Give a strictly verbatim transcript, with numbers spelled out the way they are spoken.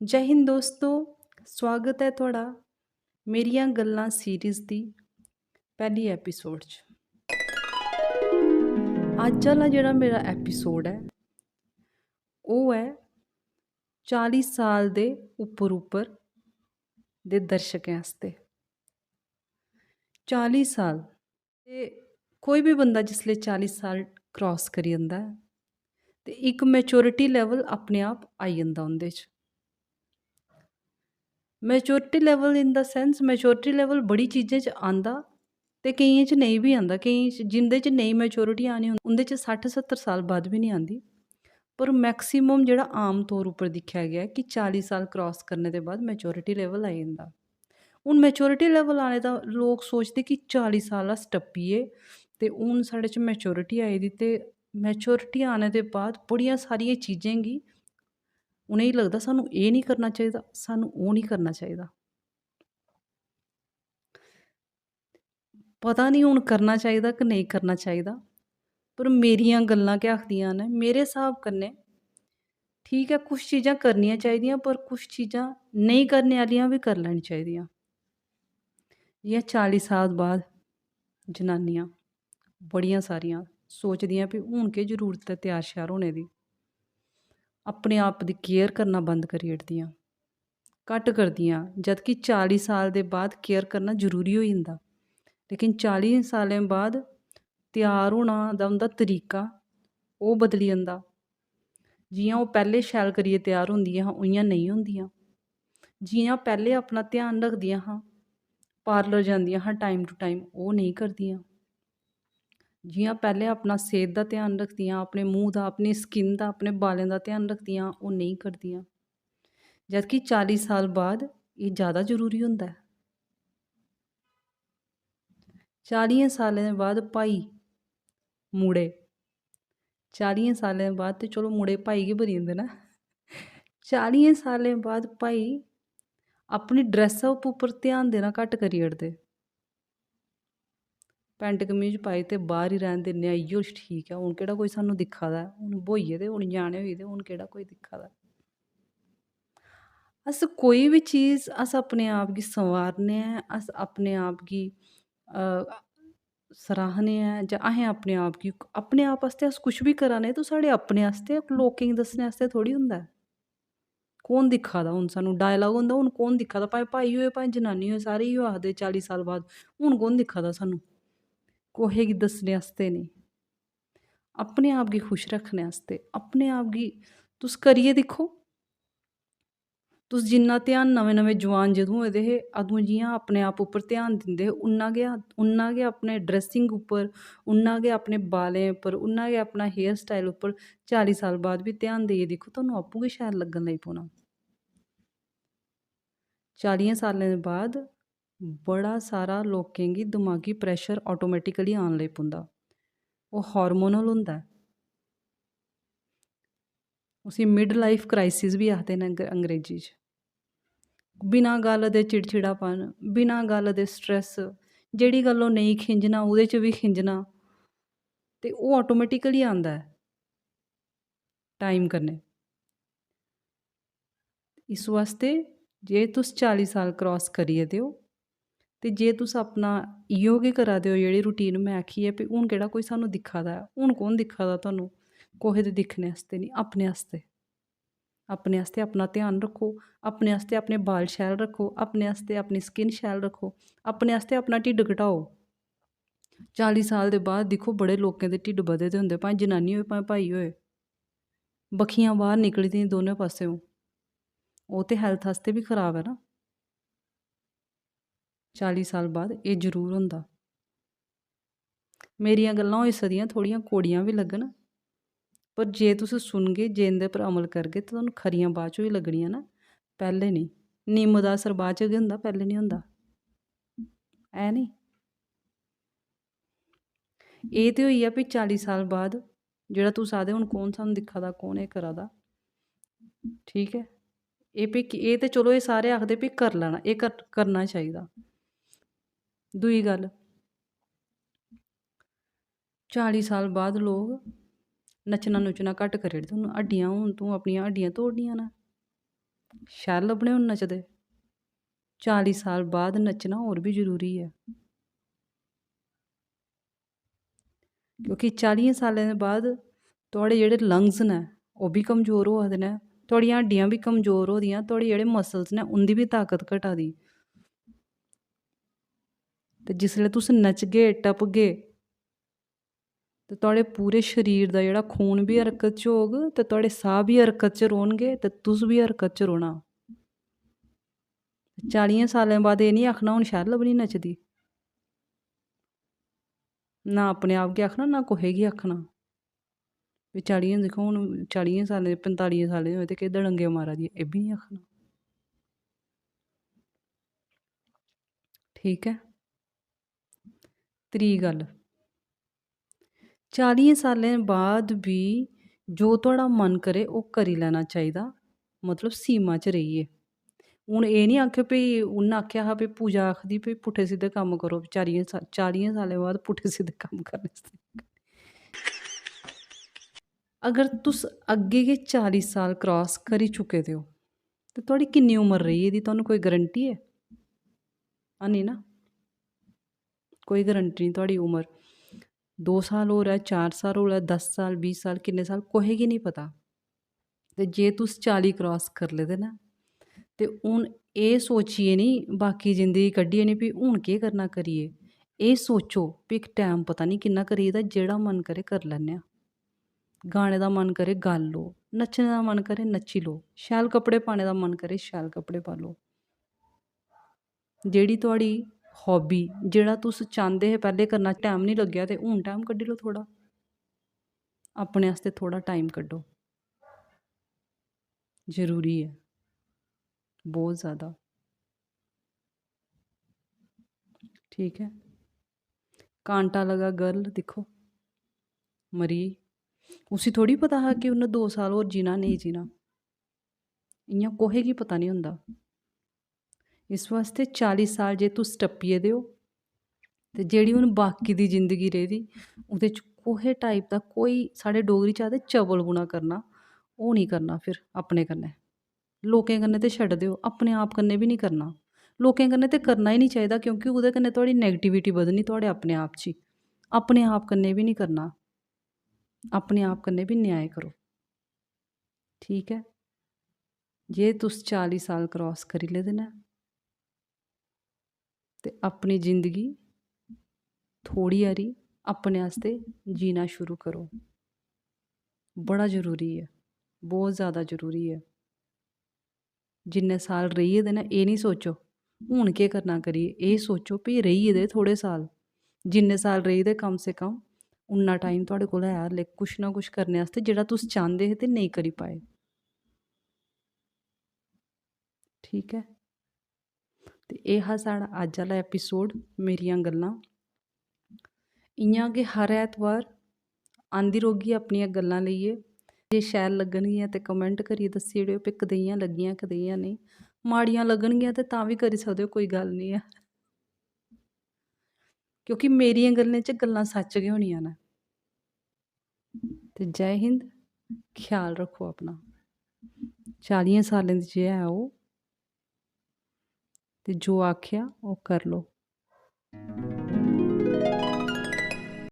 जय हिंद दोस्तो, स्वागत ऐ थुआढ़ा मेरियां गल्लां सीरीज दी पैह्ली एपिसोड च। अज्ज आह्ला जेह्ड़ा मेरा एपिसोड ऐ, ओह् ऐ चाली साल दे उप्पर उप्पर दे दर्शकें आस्तै। चाली साल, ते कोई बी बंदा जिसलै चाली साल क्रॉस करी जंदा ऐ, ते इक मैच्योरिटी लेवल अपने आप आई जंदा उं'दे च। Maturity level in the sense, maturity level बड़ी चीज़ें च आंदा ते केइयें च नेईं बी आंदा। केइयें च, जिं'दे च नेईं मैच्योरिटी आनी, उं'दे च सट्ठ सत्तर साल बाद बी निं आंदी। पर मैक्सिमम जेह्ड़ा आम तौर उप्पर दिक्खेआ गेआ ऐ कि चाली साल क्रॉस करने दे बाद मैच्योरिटी लेवल आई जंदा। हून मैच्योरिटी लेवल आने दा लोक सोचदे कि चाली साल अस टप्पी गे ते हून साढ़े च मैच्योरिटी आई दी, ते मैच्योरिटी आने दे बाद बड़ियां सारियें चीज़ें गी उ'नेंगी लगदा, "सानूं एह् निं करना चाहिदा, सानूं ओह् निं करना चाहिदा।" पता निं हून करना चाहिदा कि नेईं करना चाहिदा, पर मेरियां गल्लां केह् आखदियां न, मेरे स्हाब कन्नै ठीक ऐ, कुछ चीज़ां करनियां चाहिदियां, पर कुछ चीज़ां नेईं करने आह्लियां बी करी लैनियां चाहिदियां। जि'यां चाली साल बाद जनानियां बड़ियां सारियां सोचदियां, "भी हून केह् जरूरत ऐ त्यार श्यार होने दी?" अपने आप दी केयर करना बंद करी ओड़दियां, घट्ट करदियां, जद कि चाली साल दे बाद केयर करना जरूरी होई जंदा। लेकिन चाली सालें बाद त्यार होना दा उं'दा तरीका, ओह् बदली जंदा। जि'यां ओह् पैह्लें शैल करियै त्यार होंदियां हां, उ'यां नेईं होंदियां। जि'यां पैह्लें अपना ध्यान रखदियां हां, पार्लर जंदियां हां टाइम टू टाइम, ओह् नेईं करदियां। जि'यां पैह्लें अपना सेह्त दा ध्यान रखदियां, अपने मूंह् दा, अपनी स्किन दा, अपने बालें दा ध्यान रखदियां, ओह् नेईं करदियां। जद कि चाली साल बाद एह् जैदा जरूरी होंदा ऐ। चालियें सालें दे बाद भाई मुड़े, चालियें सालें दे बाद ते चलो मुड़े भाई गै बनी जंदे न। चालियें सालें बाद भाई अपनी ड्रैस्सअप उप्पर ध्यान देना घट्ट करी ओड़दे। पैंट कमीज पाई ते बाह्र ही रैह्न दिन्ने आं, इ'यो ठीक ऐ। हून केह्ड़ा कोई सानूं दिक्खा दा ऐ? हून ब्होई गेदे, हून ञ्याणे होई गेदे, हून केह्ड़ा कोई दिक्खा दा ऐ? अस कोई बी चीज, अस अपने आप गी संवारने आं, अस अपने आप गी, अ, सराहने आं, जां असें अपने आप गी, अपने आप आस्तै अस कुछ बी करा ने, ते साढ़े अपने आस्तै, लोकें गी दस्सने आस्तै थोड़ी होंदा ऐ। कौन दिक्खा दा हून सानूं? डायलाग होंदा, "हून कौन दिक्खा दा?" भाएं भाई होए, भाएं जनानी होए, सारे इ'यो आखदे चाली साल बाद, "हून कौन दिक्खा दा सानूं?" कुसै गी दस्सने आस्तै नेईं, अपने आप गी खुश रक्खने आस्तै, अपने आप गी तुस करियै दिक्खो। तुस जिन्ना ध्यान, नमें नमें जवान जदूं होए दे हे, अदूं जि'यां अपने आप उप्पर ध्यान दिंदे हे, उन्ना गै, उन्ना गै अपने ड्रैसिंग उप्पर, उन्ना गै अपने बालें उप्पर, उन्ना गै अपना हेयर स्टाइल उप्पर चाली साल बाद बी ध्यान देइयै दिक्खो, तुहानू आपूं गै शैल लग्गन लगी पौना। चालियें सालें दे बाद बड़ा सारा लोकें गी दमागी pressure automatically आन लगी पौंदा। ओह् hormonal होंदा ऐ। उसी midlife crisis बी आखदे न अंग-, अंग्रेजी च। बिना गल्ल दे चिड़चिड़ापन, बिना गल्ल दे stress, जेह्ड़ी गल्लों नेईं खिंझना, ओह्दे च बी खिंझना, ते ओह् automatically आंदा ऐ time कन्नै। इस वास्तै जे तुस चाली साल cross करी गेदे ओ, ते जे तुस अपना इ'यो गै करा दे ओ, जेह्ड़ी routine में आखी ऐ, भी हून केह्ड़ा कोई सानूं दिक्खा दा ऐ? हून कौन दिक्खा दा तुहानू? कुसै दे दिक्खने आस्तै निं, अपने आस्तै। अपने आस्तै अपना ध्यान रक्खो, अपने आस्तै अपने बाल शैल रक्खो, अपने आस्तै अपनी skin शैल रक्खो, अपने आस्तै अपना ढिड्ड घटाओ। चाली साल दे बाद दिक्खो, बड़े लोकें दे ढिड्ड बधे दे होंदे, भाएं जनानी होए, भाएं भाई होए। बक्खियां बाह्र निकली दियां दोनों पासेओ। ओह् ते health आस्तै बी खराब ऐ ना। चाली साल बाद एह् जरूर होंदा। मेरियां गल्लां होई सकदियां थोह्ड़ियां कौड़ियां बी लग्गन, पर जे तुस सुनगे, जे इं'दे पर अमल करगे, ते तुहानू खरियां बाद च बी लग्गनियां न, पैह्लें नेईं। निम्म दा असर बाद च गै होंदा, पैह्लें निं होंदा। ऐ निं? एह् ते होई गेआ, फ्ही चाली साल बाद जेह्ड़ा तुस आखदे, "हून कौन सानूं दिक्खा दा, कौन एह् करा दा?" ठीक ऐ, एह् फ्ही, एह् ते चलो, एह् सारे आखदे, फ्ही करी लैना, एह् कर-, करना चाहिदा। दूई गल्ल, चाली साल बाद लोक नच्चना नुच्चना घट्ट करी ओड़दे। हून हड्डियां, हून तूं अपनियां हड्डियां तोड़नियां न, शैल लब्भने हून नचदे। चाली साल बाद नच्चना होर बी जरूरी ऐ, क्योंकि चालियें सालें दे बाद थुआढ़े जेह्ड़े लंग्स न, ओह् बी कमजोर होआ दे न, थुआढ़ियां हड्डियां बी कमजोर होआ दियां, थुआढ़े जेह्ड़े मसल्स न, उं'दी बी ताकत घटा दी। ते जिसलै तुस नचगे, टपगे, ते थुआढ़े पूरे शरीर दा जेह्ड़ा खून बी हरकत च होग ते थुआढ़े साह् बी हरकत च रौह्नगे ते तुस बी हरकत च रौह्ना। चालियें सालें बाद एह् निं आखना, "हून शैल लब्भनी नचदी।" ना अपने आप गी आखना, ना कुसै गी आखना। "एह् चालियें, दिक्खो, हून चालियें सालें, पंजतालियें सालें दी होए ते केह् दड़ंगे मारा दी ऐ?" एह् बी निं आखना। ठीक ऐ? त्री गल्ल, चालियें सालें बाद बी जो थुआढ़ा मन करे, ओह् करी लैना चाहिदा, मतलब, सीमा च रेहियै। हून एह् निं आखेओ, भई, उन्न आखेआ हा, भई, पूजा आखदी, भई, पुट्ठे सिद्धे कम्म करो, चालियें सा-, चालियें सालें बाद पुट्ठे सिद्धे कम्म करने। अगर तुस अग्गें गै चाली साल क्रॉस करी चुके दे ओ, ते थुआढ़ी किन्नी उम्र रेही एह्दी, थुआनूं कोई गारंटी ऐ? हैनी ना, कोई गारंटी निं थुआढ़ी उम्र। दो साल होर ऐ, चार साल होर ऐ, दस साल, बीह् साल, किन्ने साल, कुसै गी निं पता। ते जे तुस चाली क्रॉस करी लेदे न, ते हून एह् सोचियै निं, बाकी जिंदगी कड्ढियै निं, "भी हून केह् करना करियै?" एह् सोचो, "भी इक टैम पता निं किन्ना करी गेदा, जेह्ड़ा मन करे करी लैन्ने आं।" गाने दा मन करे, गा लो। नच्चने दा मन करे, नच्ची लो। शैल कपड़े पाने दा मन करे, शैल कपड़े पा लो। जेह्ड़ी थुआढ़ी हॉबी, जेह्ड़ा तुस चांह्दे हे पैह्लें करना, टैम निं लग्गेआ, ते हून टैम कड्ढी लो थोह्ड़ा। अपने आस्तै थोह्ड़ा टाइम कड्ढो, जरूरी ऐ, बहुत ज़्यादा। ठीक ऐ, कांटा लगा गर्ल, दिक्खो, मरी गेई। उसी थोह्ड़ी पता हा कि उन्नै दो साल होर जीना, नेईं जीना। इ'यां कुसै गी पता निं होंदा। इस बास्तै चाली साल जे तुस टप्पी गेदे ओ, ते जेह्ड़ी हून बाकी दी जिंदगी रेह्दी, ओह्दे च कुसै टाइप दा कोई, साढ़े डोगरी च आखदे चवलपुना करना, ओह् निं करना फिर अपने कन्नै। लोकें कन्नै ते छड्ड देओ, अपने आप कन्नै बी निं करना। लोकें कन्नै ते करना गै निं चाहिदा, क्योंकि ओह्दे कन्नै थुआढ़ी नैगेटिविटी बधनी थुआढ़े अपने आप च ही। अपने आप कन्नै बी निं करना, अपने आप कन्नै बी न्याय करो। ठीक ऐ, जे तुस चाली साल क्रॉस करी लेदे न, ते अपनी जिंदगी थोह्ड़ी हारी अपने आस्तै जीना शुरू करो। बड़ा जरूरी ऐ, बहुत ज़्यादा जरूरी ऐ। जिन्ने साल रेही गेदे न, एह् निं सोचो हून केह् करना करियै, एह् सोचो, "भी रेही गेदे थोह्ड़े साल, जिन्ने साल रेही गेदे, कम से कम उन्ना टाइम थुआढ़े कोल है, हाले कुछ ना कुछ करने आस्तै, जेह्ड़ा तुस चांह्दे हे ते नेईं करी पाए।" ठीक ऐ, ते एह् हा साढ़ा अज्ज आह्ला एपिसोड, मेरियां गल्लां। इ'यां गै हर ऐतवार आंदी रौह्गी अपनियां गल्लां लेइयै। जे शैल लग्गन गियां ते कमैंट करियै दस्सी ओड़ेओ, भाई, कदेहियां लग्गियां, कदेहियां नेईं। माड़ियां लग्गन गियां ते तां बी करी सकदे ओ, कोई गल्ल निं ऐ, क्योंकि मेरियें गल्लें च गल्लां सच्च गै होनियां न। ते जय हिंद, ख्याल रक्खो अपना। चालियें सालें दी जे है ओह्, ते जो आखेआ ओह् करी लो।